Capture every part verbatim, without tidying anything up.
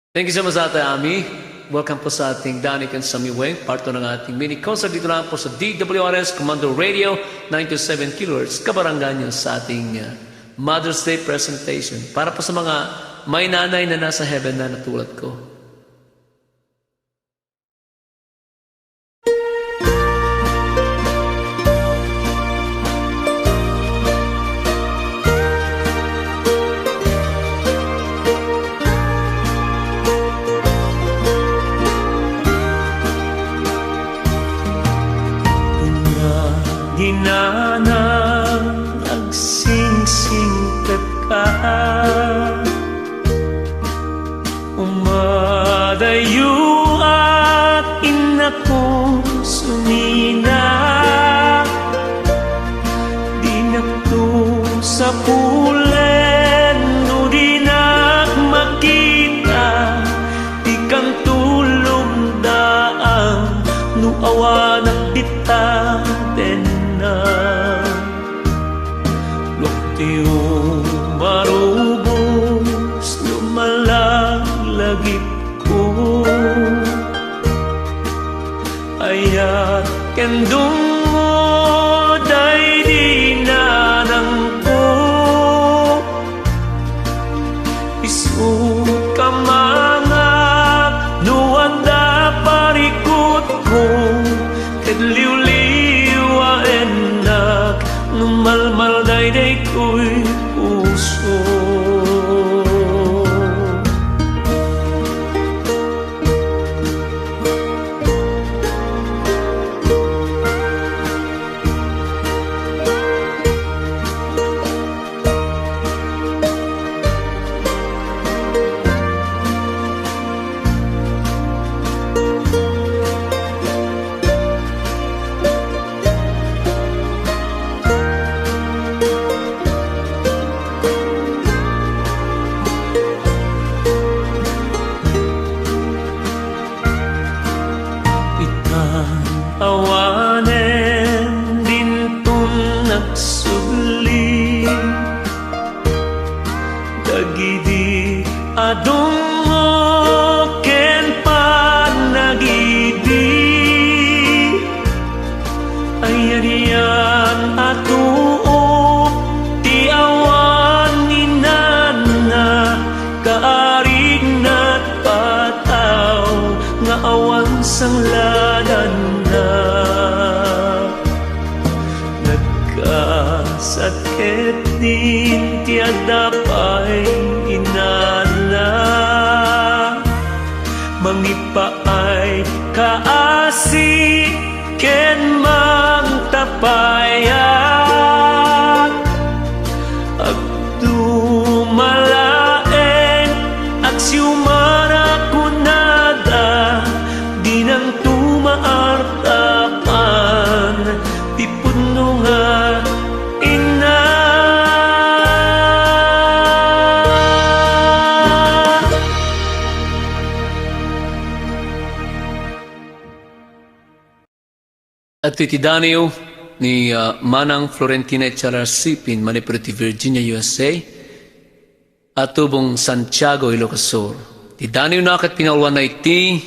Thank you so much, Ate Ami. Welcome po sa ating Dani ken Samiweng, part two ng ating mini concert dito lang po sa D W R S Commander Radio, nine two seven kilohertz, kabarangan niyo sa ating, uh, Mother's Day presentation. Para po sa mga may nanay na nasa heaven na, natulad ko. Kuna ni Nanang, agsingsingpet ka. Umadayo ak, innako, sunina. Dinakto sapulen no dinak makita. Dikan tulong daan no awanak dita denna. Luak ti umarubos no malaglagipko. Ayat ken dumngod daydi nanangko. Isu ka mangngap no adda parikutko, ket liwliwaennak no malmal daydaytoy puso. Itan awanen dinton nagsubli dagidi a dumngop ken panagidi. Ay-ayaten a too ti awan ni Nana, kaarigna ti pataw nga awan sangladanna. Nagkasakit din ti adda pay ni Nana. Mangipaay, kaasi, ken mangtapayat. Agduma laeng, agsiumara kunada, dinanto maartapan ti pudno nga inna. Adtoy ti daniw ni, ah, Manang Florentina Echala Sipin, manipud ti Virginia, U S A, a tubong Santiago, Ilocos Sur. Ti daniwna ket pinauluanna iti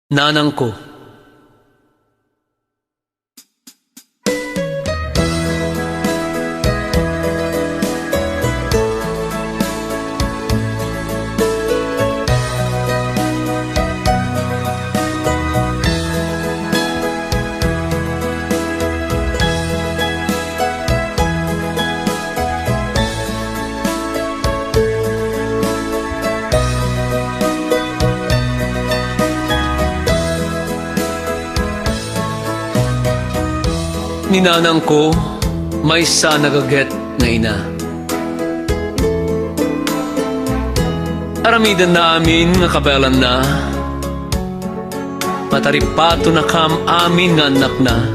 Nanangko. Ni nanangko, maysa a nagaget nga ina. Aramidenna amin nga kabaelanna. Mataripatonakam amin nga annakna.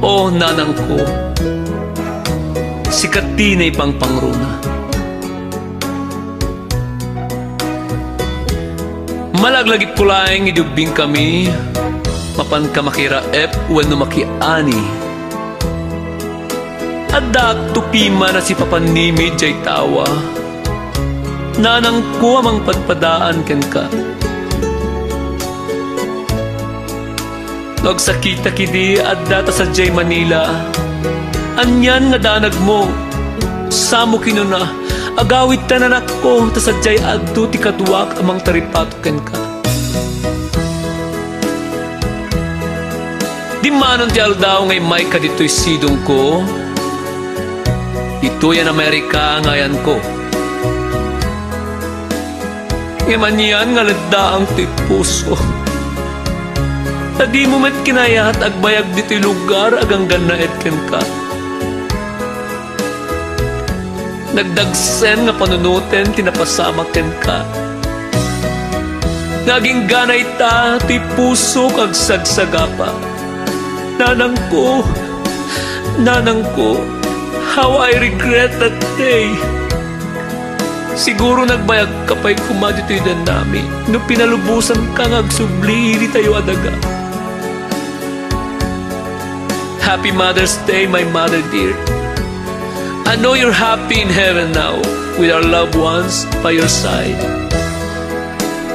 O nanangko, sika ti naipangpangruna. Malaglagipko laeng idi ubbingkami, mapanka makiraep wenno makiani. Addaak tupiman a sipapanimid jay tawa. Nanangko a mangpadpadaan kenka. No agsakitak idi adda ta sadiay Manila, anian nga danagmo? Samo kinuna, agawidta nanakko ta sadiay adto ti kaduak a mangtaripato kenka. Dimmanon ti aldaw nga immayka ditoy sidongko. Ditoy a Amerika nga ayanko. Ngem anian nga leddaang ti puso. Ta dimo met kinayat agbayag ditoy lugar a ganggannaet kenka. Nagdagsen nga panunoten ti napasamak kenka. Nga agingga ita ti pusok agsagsagapa. Nanangko, nanangko, how I regret that day. Siguro nagbayagka pay koma ditoy danami no pinalubosanka nga agsubli ditayo a daga. Happy Mother's Day, my mother dear. I know you're happy in heaven now with our loved ones by your side.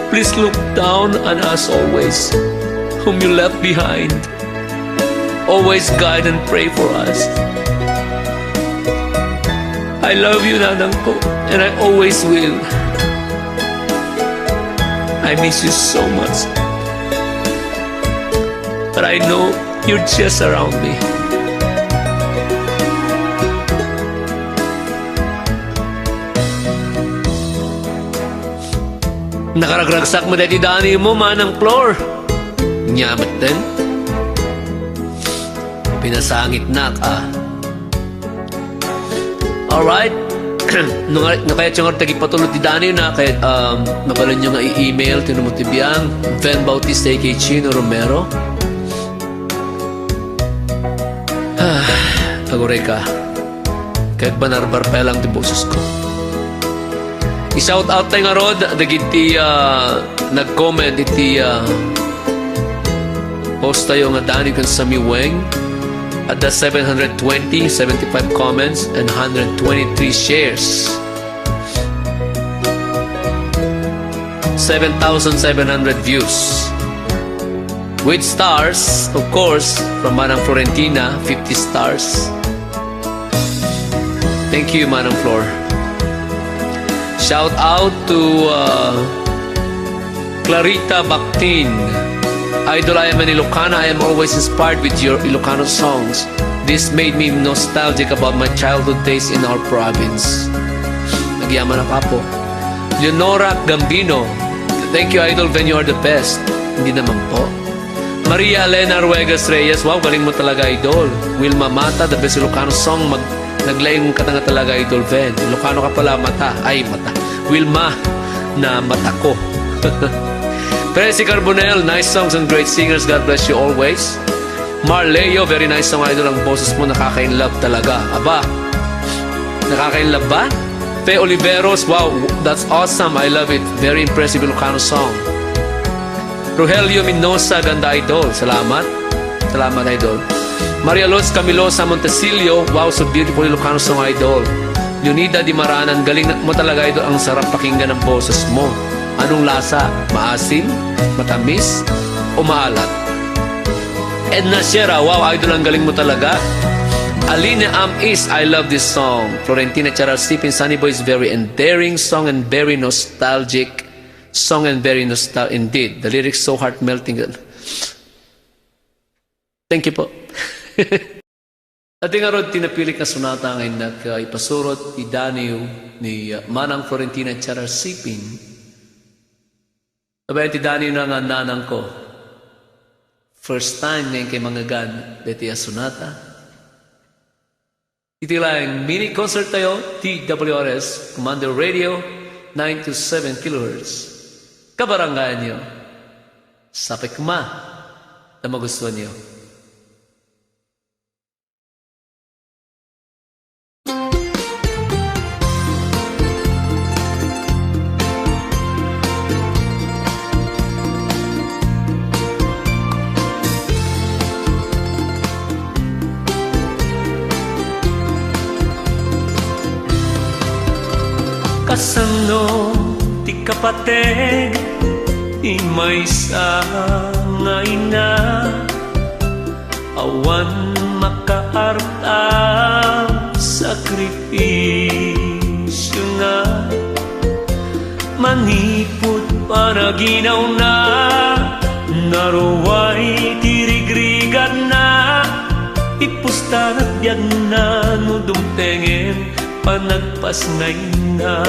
Please look down on us always, whom you left behind. Always guide and pray for us. I love you, Nanangko, and I always will. I miss you so much. But I know you're just around me. Nakaragragsak met daydi danimo, Manang Flor. Nia metten. Pinasangitnak, ah. Alright. No nga, no kayatyo nga agpatulod ti danina, kayat, um, mabalinyo nga i-email ti numero ti biang, Ven Bautista, A K Chino Romero. Ah, aguray ka. Kayat banarbar pa lang ti bosesko. I-shout out tayo ngarud dagiti, ah, nag-comment iti, ah, post tayo nga Danny ken Sammy Weng. Adda seven hundred twenty, seventy-five comments and hundred twenty-three shares. Seven thousand seven hundred views. With stars, of course, from Manang Florentina, fifty stars. Thank you, Manang Flor. Shout out to, uh, Clarita Bactin. Idol, I am an Ilocana. I am always inspired with your Ilocano songs. This made me nostalgic about my childhood days in our province. Nagyaman na, Apo. Leonora Gambino. Thank you, Idol, Ven, you are the best. Hindi naman po. Maria Elena Ruegas Reyes, wow, galing mo talaga, Idol. Wilma Mata, the best Ilocano song. Mag-, naglaing ka na nga talaga, Idol Ven. Ilocano ka pala, Mata. Ay, Mata. Wilma na mata ko. Presi Carbonell, nice songs and great singers. God bless you always. Marleo, very nice song, Idol. Ang boses mo, nakaka-inlove talaga. Aba, nakaka-inlove ba? Fe Oliveros, wow, that's awesome. I love it. Very impressive Ilocano song. Rogelio Minosa, ganda, Idol. Salamat. Salamat, Idol. Maria Luz Camilosa Montesillo, wow, so beautiful Ilocano song, Idol. Leonida Dimaranan, galing mo talaga, Idol. Ang sarap pakinggan ng boses mo. Anong lasa? Maasim? Matamis? O maalat? Edna Sierra, wow, Idol, ang galing mo talaga. Aline Am is, I love this song. Florentina Charalsipin, Sunny Boy is very endearing song and very nostalgic. Song and very nostal-, indeed. The lyrics so heart-melting. Thank you po. Iti ngarud ti napilik nga sonata nga innak, uh, ipasurot ti daniw ni, uh, Manang Florentina Charar Sipin. Abay, ti daniw na nga nanang ko. First time nga inkay mangngegan deti a sonata. Iti laeng mini concert tayo, T W R S, Commander Radio, nine two seven kilohertz. Kabarangayan niyo. Sapay koma, ta magustuhan niyo. Kasano ti kapateg ti maysa nga ina? Awan makaarta, sakrifisiona. Manipud panaginawna, naruay ti rigrigatna. Ipusta ti biagna no dumtengen panagpasngayna.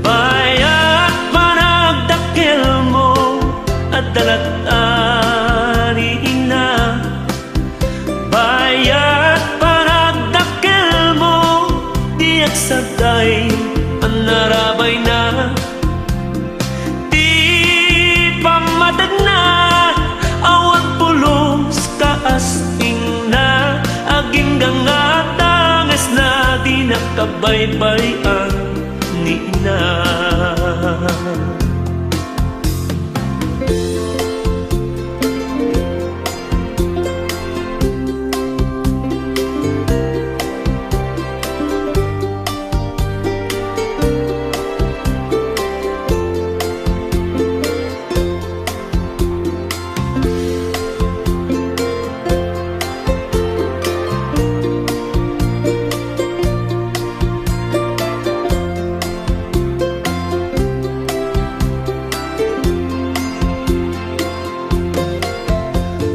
Bayat panagdakkelmo, adda latta ni ina. Bayat panagdakkelmo, diak sarday a narabayna. Ti pammategna, awan pulos kas ingna, agingga nga dangesna, dinak kabaybay-an ni ina.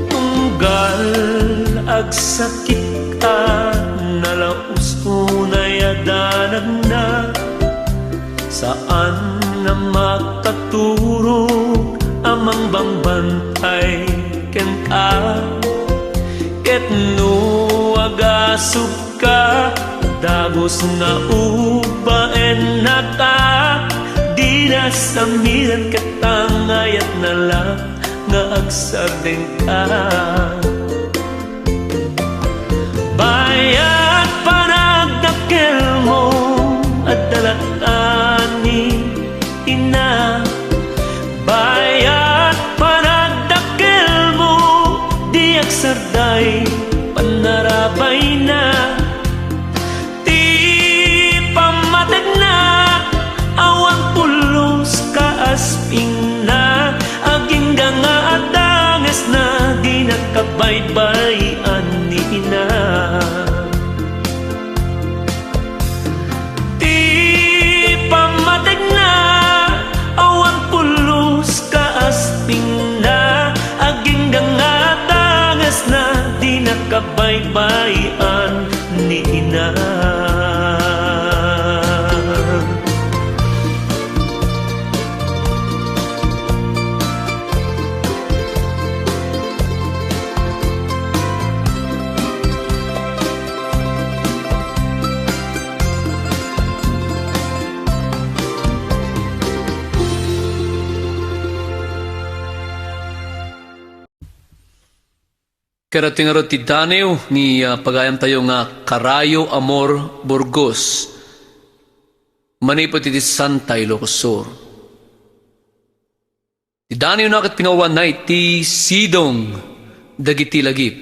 Tunggal agsakit ka, nalaus unay a danagna. Saan a makaturog a mangbambantay kenka. Ket no agasub ka, dagus nga ubaennaka, dina samiren ket angayatna la nga agsardengka. Bayat panagdakkelmo, adda latta ni ina. Bayat panagdakkelmo, diak sarday pannarabayna. Ti pammategna, awan pulos kas ingna, agingga nga dangesna, dinak kabaybay-an ni ina. Ti pammategna, awan pulos kas ingna, agingga nga dangesna, dinak kabaybay-an ni ina. Ket iti ngarud ti daniw ni, ah, pagayamtayo nga Karayo Amor Burgos, manipud iti Santa Ilocos Sur. Ti daniwna ket pinawanna iti sidong dagiti lagip.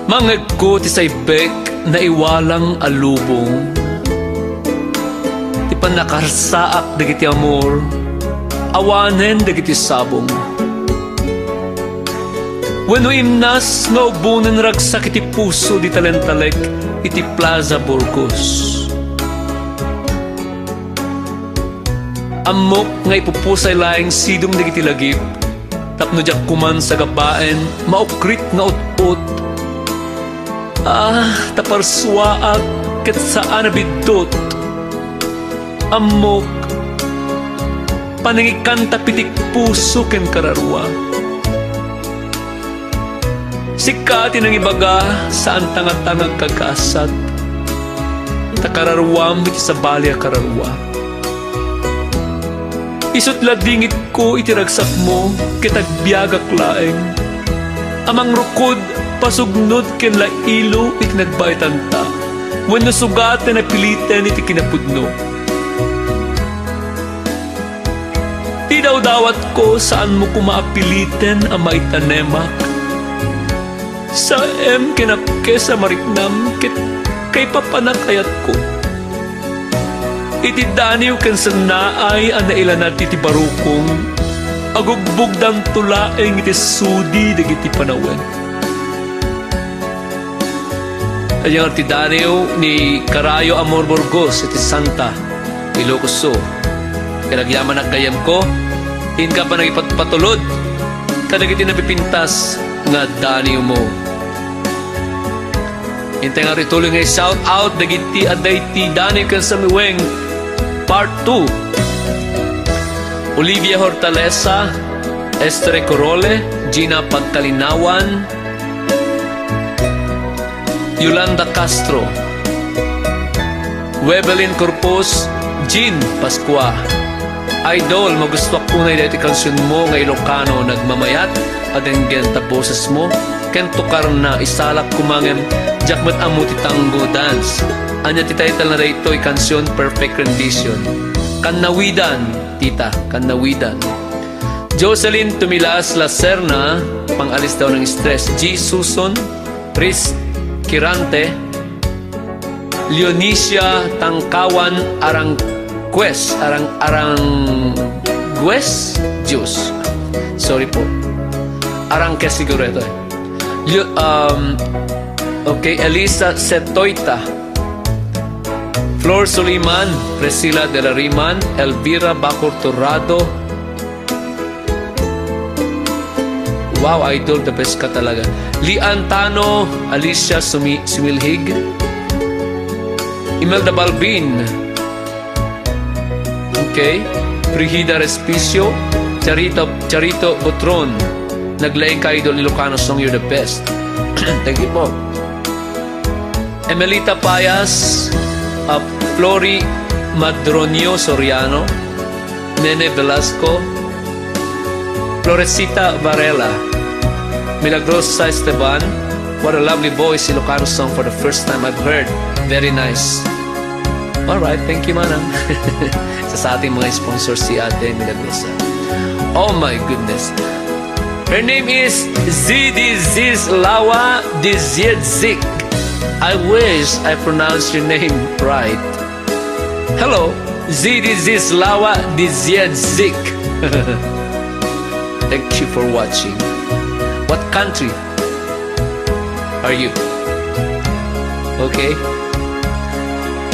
Mangngegko ti saibbek naiwalang a lubong, ti pannakarsaak dagiti amor, awanen dagiti sabong. Wenno imnas nga ubonen ragsak iti puso di talentalek iti Plaza Burgos. Ammok nga ipupusay laeng sidong dagiti lagip tapno diak koman sagabaen maukrit nga ut-ot. Ah, ta parsuaak ket saan a biddut. Ammok, panangikanta pitik puso ken kararua. Sika ti nangibaga, saanta ngata nga agkagaasat, ta kararuam iti sabali a kararua. Isut' la dingitko iti ragsakmo ket agbiagak laeng a mangrukod pasugnod ken lailo iti nagbaetanta wenno sugaten a piliten iti kinapudno. Ti dawdawatko, saanmo koma a piliten a maitanemak. Saem ken apkes a mariknam ket kaipapanak ayatko. Iti daniw ken sannaay a nailanad iti barukong, agugbogdanto laeng iti sudi dagiti panawen. Ania ti daniw ni Karayo Amor Burgos iti Santa, Ilocos Sur. Ket agyamanak gayyemko, inka panagipatpatulod kadagiti napipintas nga daniwmo. Intay nga ituloy nga i-shout out dagiti adda iti daniw ken samiweng part two. Olivia Hortaleza, Esther Corole, Gina Pagkalinawan, Yolanda Castro, Webelin Corpus, Jean Pascua. Idol, magustuak unay daytoy kansionmo nga Ilocano, nagmamayat a denggen ta bosesmo ken tukarna, isalak koma ngem diak met ammo ti tango dance. Ania ti title na daytoy kansion? Perfect rendition. Kannawidan, tita, kannawidan. Jocelyn Tumilas Lacerna, pang-alis daw ng stress. G. Suson, Riz Kirante, Leonicia Tangkawan Aranguez, Arang-, Aranguez? Diyos. Sorry po. Aranguez siguro ito eh. Leo-, um, okay, Elisa Setoita, Flor Suliman, Priscilla de la Riman, Elvira Bacor Torrado, Wow, idol, the best ka talaga. Lian Tano, Alicia Sumi-, Sumilhig, Imelda Balbin, okay, Brigida Respicio, Charito, Charito Butron. Naglaing ka, idol, Ilocano song, you're the best. Thank you po. Emelita Payas, uh, Flori Madronio Soriano, Nene Velasco, Florecita Varela, Milagrosa Esteban. What a lovely voice, Ilocano song for the first time I've heard. Very nice. All right, thank you, Manang. Isa sa ating mga sponsor si Ate Milagrosa. Oh my goodness. Her name is Zidizislawa Diziedzik. I wish I pronounced your name right. Hello, Zidizislawa Diziedzik. Thank you for watching. What country are you? Okay.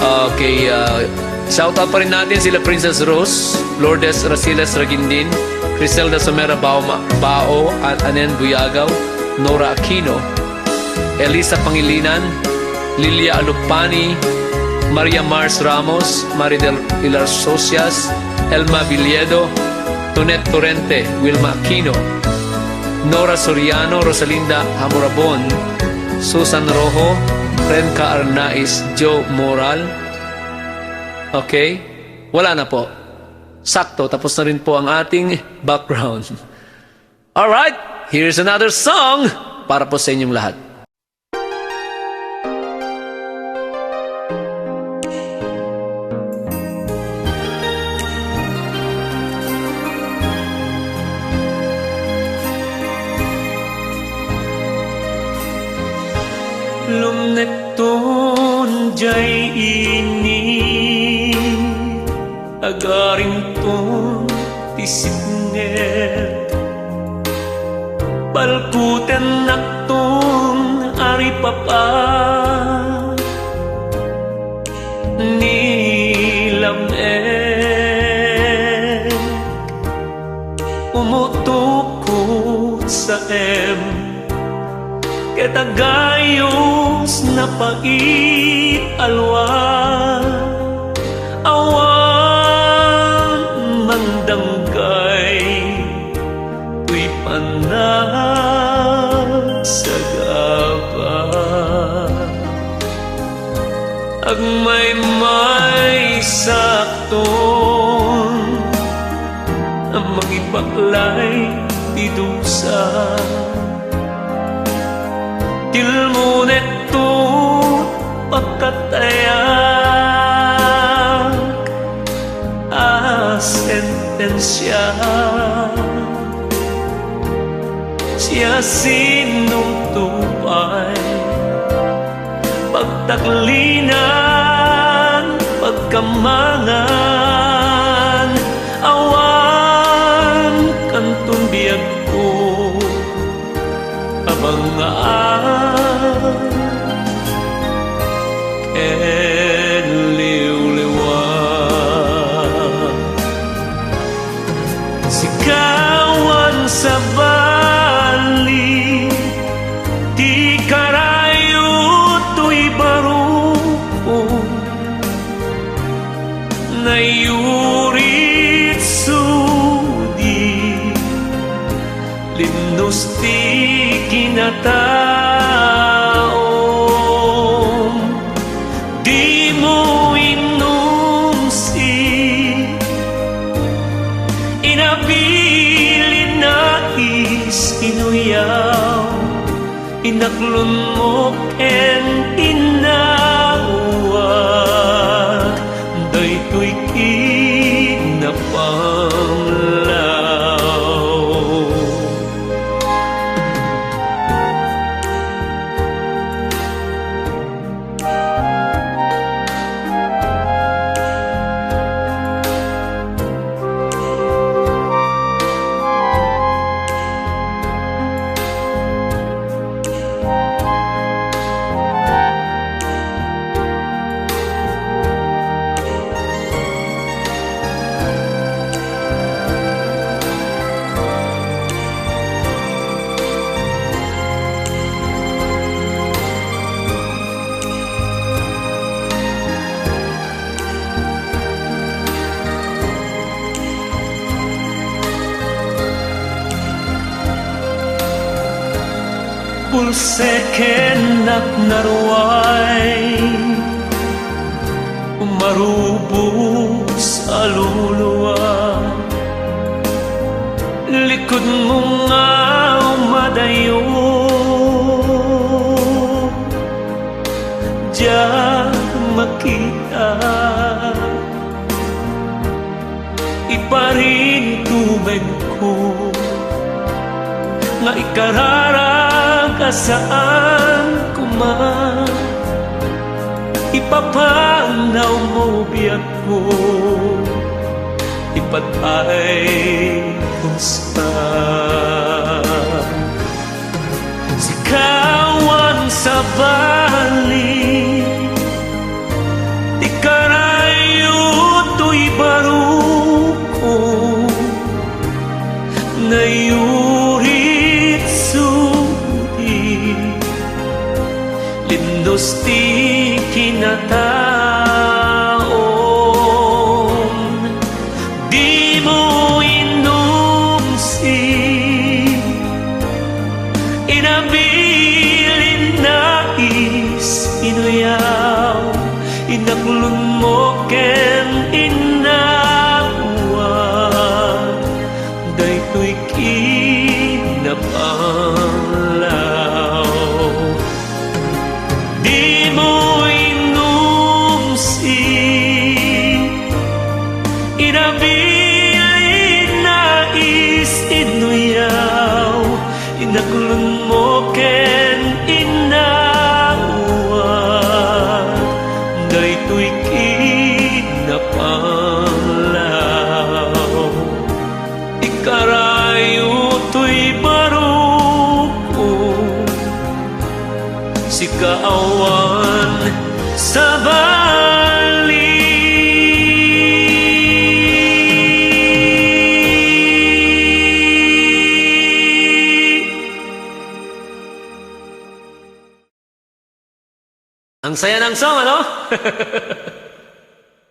Okay, uh, shout out pa rin natin sila Princess Rose, Lourdes Rasiles Ragindin, Criselda Somera Bao, Ma-, Bao, An-, Anen Buyagaw, Nora Aquino, Elisa Pangilinan, Lilia Alupani, Maria Mars Ramos, Maridel Pilar Socias, Elma Villedo, Tonet Torrente, Wilma Aquino, Nora Soriano, Rosalinda Hamurabon, Susan Rojo, Renca Arnaiz, Joe Moral. Okay? Wala na po. Sakto, tapos na rin po ang ating background. Alright, here's another song para po sa inyong lahat. Lumnekton jay ini, agarinton ti sipnget. Balkutennakton a ripapa ni Lam-et. Umutokot saem ket agayos napait a luar. Awan mandanggay toy panagsaga. Agmaymaysakton a mangibaklay ti dusa. Tilmonekto pakatayak a sentensia. Siasino pay pagtaklinan, pagkammangan, awan kanton biagko a bangaan ken liwliwa. Sika awan sabali ti karayo toy barukko. Nayurit sudi, linnos ti kinataom. Dimo inumsi, inabilin a is inuyaw. Inaklonmo ken inawak daytoy kinapamlaw. Bulsekennak naruay, umarubos a luluwa. Likudmo nga umadayo, diak makita. Iparintumengko nga ikararag a saan koma. Ipapanawmo biagko, ipatay kasta. Sika awan sabali ti karayo toy barukko. Nayurit sudi, linnos ti kinataom. Dimo inumsi, inabilin a is inuyaw, inaklonmo ken inawak daytoy kinapamlaw. Dimo inumsi, inabilin a is inuyaw, inaklonmo ken inawak daytoy kinapamlaw. Ikarayo toy barukko, sika awan sabali. Ang saya ng song, ano?